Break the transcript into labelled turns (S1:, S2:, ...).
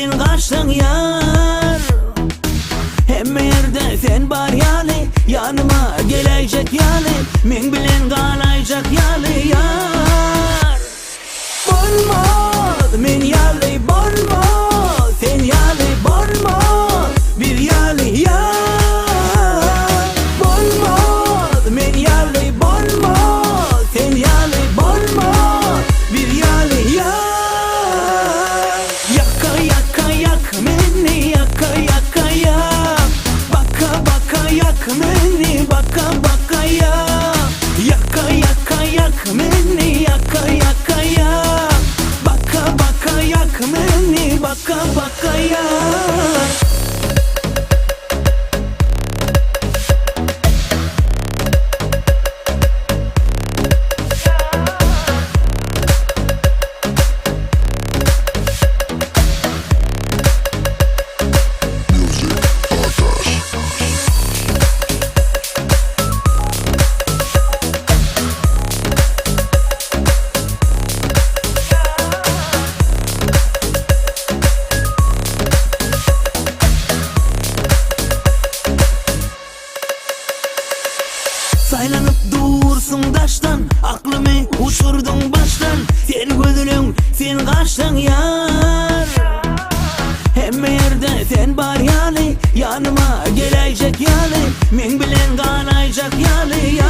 S1: sen gaçsaň ýar. Hemme ýerde sen bar ýaly, ýanyma geläýjek ýaly, meň bilen galaýjak ýaly ýar. Bolmaz, men ýaly bolmaz, sen ýaly bolmaz, biz ýaly ýar. Bolmaz, men ýaly bolmaz, sen ýaly bolmaz, biz ýaly ýar. Ýaka, ýaka, ýak meni, ýaka, ýaka, ýak. Baka, baka, ýak meni, baka, baka, ýak. Ýaka, ýaka, ýak meni, ýaka, ýaka, ýak. Baka, baka, ýak meni, baka, baka, ýak.
S2: Music Podcast.
S1: Saýlanyp dursuň daşdan, Aklymy uçurdyň başdan, Sen gözeliň, sen gaşlaň ýar. Hemme ýerde sen bar ýaly, Ýanyma geläýjek ýaly, Meň bilen galaýjak ýaly ýar.